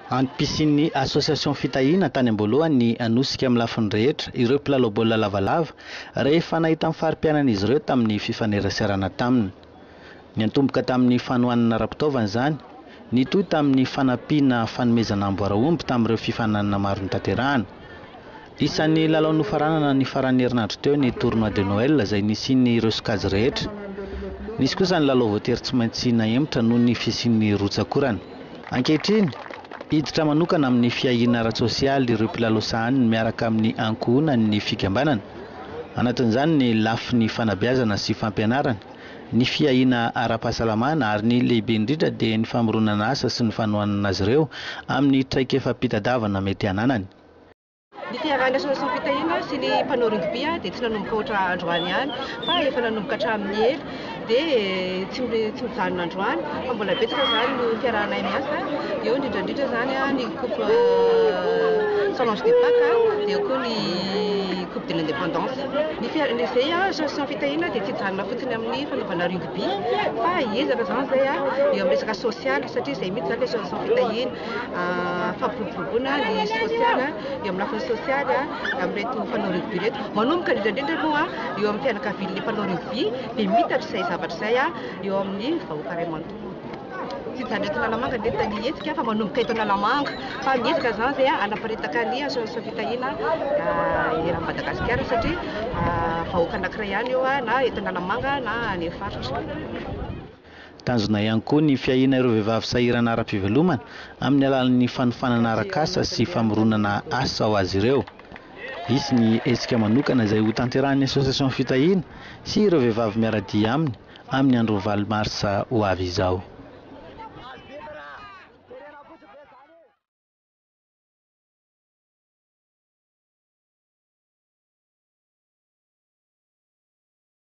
Antom-pisian'ny Association Fitahiana tany am-boalohany ny hanosika amin'ny lafiny rehetra ireo mpilalao baolina lavalava rehefa nahita ny fari-piainan'izy ireo tamin'ny fifaneraserana taminy. Niantomboka tamin'ny fanohanana ara-pitaovana izany, nitohy tamin'ny fanampiana fanomezana amboara omby tamin'ireo fifaninanana maro notanterahana. Isan'ny lalao nofaranana ny faran'ny herinandro teo ny Tournoi de Noël izay nisian'ireo sokajy rehetra. Nisy kosa ny lalao voatery tsy maintsy nahemotra noho ny fisian'ny rotsak'orana. Ankehitriny, hiditra manokana amin'ny fiahiana ara-tsosialy ireo mpilalao sahaniny miaraka amin'ny ankohonany ny fikambanana. Anatin'izany ny lafiny fanabeazana sy fampianarana, ny fiahiana ara-pahasalamana ary ny lehibe indrindra dia ny famoronana asa sy ny fanohanana azy ireo amin'ny traikefam-pitadiavana mety hananany. Ny fiarahan'ny Association Fitahiana sy ny mpanao rugby dia tsy nanomboka ohatra androany ihany fa efa nanomboka hatramin'ny ela dia tsy tsy mijanona androany fa mbola betsaka izany no fiarahanay miasa eo indrindra indrindra izany ny coupe Solange de Pâques dia eo koa ny coupe de l'indépendance. Ny fiar- ny izay Association Fitahiana dia tsy hijanona fotsiny amin'ny fanaovana rugby fa hiezaka izany izay eo amin'ny resaka sosialy satria izay mihitsy izany ilay Association Fitahiana. Fampiroboroboana ny sosialy eo amin'ny lafiny sosialy amin'ireto mpanao rugby ireto. Manomboka indrindra indrindra aloha eo amin'ny fianakavian'ilay mpanao rugby dia mitatra izay zavatra izay eo amin'ny vahoaka iray manontolo. Tsy hijanona eto Analamanga ny ny hetsika fa manomboka eto Analamanga fa miezaka izany izay hanaparitaka ny association Fitahiana eran'i Madagasikara satria vahoaka anankiray ihany io na eto Analamanga na any amin'ny faritra. Tanjona ihany koa ny fiahiana ireo vehivavy sahirana ara-pivelomana amin'ny alalan'ny fanofanana arak'asa sy famoronana asa ho azy ireo. Hisy ny hetsika manokana izay hotanterahin'ny Association Fitahiana sy ireo vehivavy miara-dia aminy amin'ny andron'ny valo marsa ho avy izao.